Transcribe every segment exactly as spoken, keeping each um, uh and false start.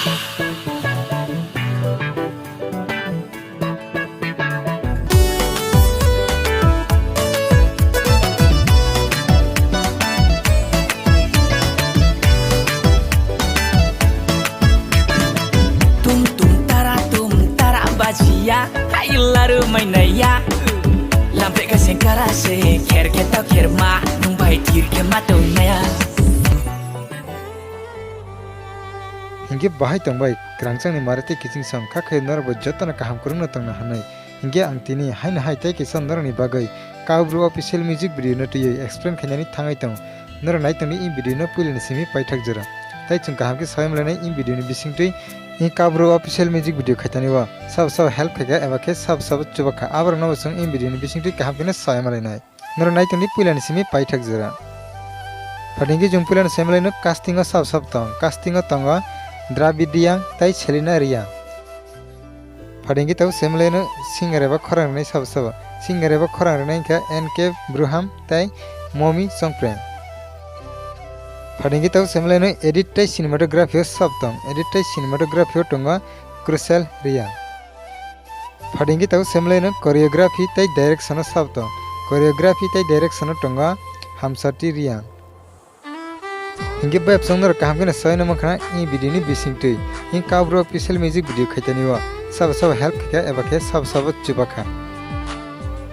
Tum tum tara tum tara bajia, hai laru mainaya. Lampe ka sengkara se, kher khe to kher ma, nung bai tir khe ma to naya. Hinkhe bahai tongbai, kwrangchangni mare tei kiching song, kha khe norokbo jotono kaham kwrwngno tongna hwnwi. Hinkhe ang tini haino hai tei kisa norokni bagwi Kaubru official music video no twiwi explain khainani thangwi tongo. Norok nai tongdi i video no puilani simi paithak jora. Tai chwng kaham khe sawi mlainai i video ni bisingtwi i Kaubru official music video khaitani o sabo sabo help khaikha eba khe sabo sabo chubakha. Aborok no bo chwng i video ni bisingtwi kaham khe no sawi mlainai. Norok nai tongdi puilani simi paithak jora. Phatingkhe chwng puilano saimalaino casting o sab sab tong. Casting o tongo Dravid Riang tei Selina Riang. Phatingkhe tabuk saimalaino singer eba khorang rwnai sabo sabo. Singer eba khorang rwnai wngkha N K Bruham tei Momi Songprem. Phatingkhe tabuk saimalaino edit tei cinematography o sab tong. Edit tei cinematography o tongo Krusel Riang. Phatingkhe tabuk saimalaino choreography tei direction o sab tong. Choreography tei direction o tongo Hamsati Riang. Hinkhe bayapsong norok kaham kheno saino mankha i video ni bisingtwi. I Kaubru official music video khaitani o sabo sabo help khaikha eba khe sabo sabo chubakha.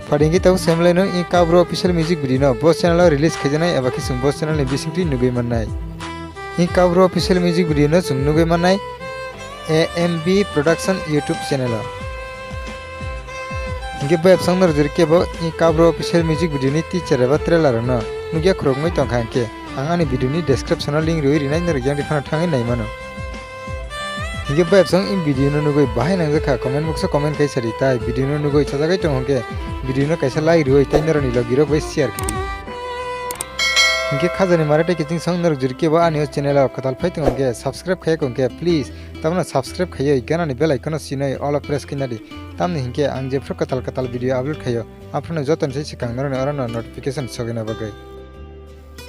Phatingkhe tabuk saimalaino i Kaubru official music video no bo channel o release khaijaknai eba khe chwng bo channel ni bisingtwi nugwi mannai. I Kaubru official music video no chwng nugwi mannai A M B Production YouTube channel o. Hinkhe bayapsong norok jori kebo i Kaubru official music video ni teaser eba trailer rok no nugya khoroknwi tongkha hinkhe ang ani video ni description o link rwi rinai norok yang riphano thangwi naimano. Hinkhe bayapsong i video no nugwi bahai nangjakha comment box o comment khai sadi tai video no nugwi chajagwi tong hinkhe video no kaisa like rwi tai norok ni logi rok bai share khai. Hinkhe khajani mare tei kiching song norok jori kebo ani o channel o kwtal phai tongo hinkhe subscribe khai khe please tamno subscribe khaiwi ganani bell icon o sinoi all o press khaina di tamni hinkhe ang jephru kwtal kwtal video upload khaio aphano jotoni sai swkang norokni oro no notification sogwina bagwi.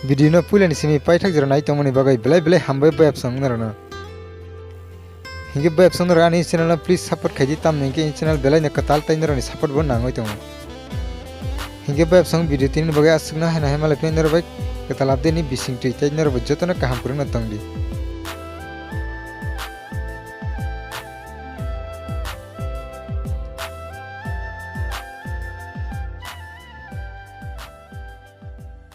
Video no puilani simi paithak jora nai tongmani bagwi belai belai hambai bayapsong norokno. Hinkhe bayapsong norok ani channel no please support khaidi tamni hinkhe channel belai no kwtal tei norokni support bo nangwi tongo. Hinkhe bayapsong video tini bagwi aswkno haino hai malai phai norok bai kwtal update ni bisingtwi tei norok bai jotono kaham kwrwngno tongdi.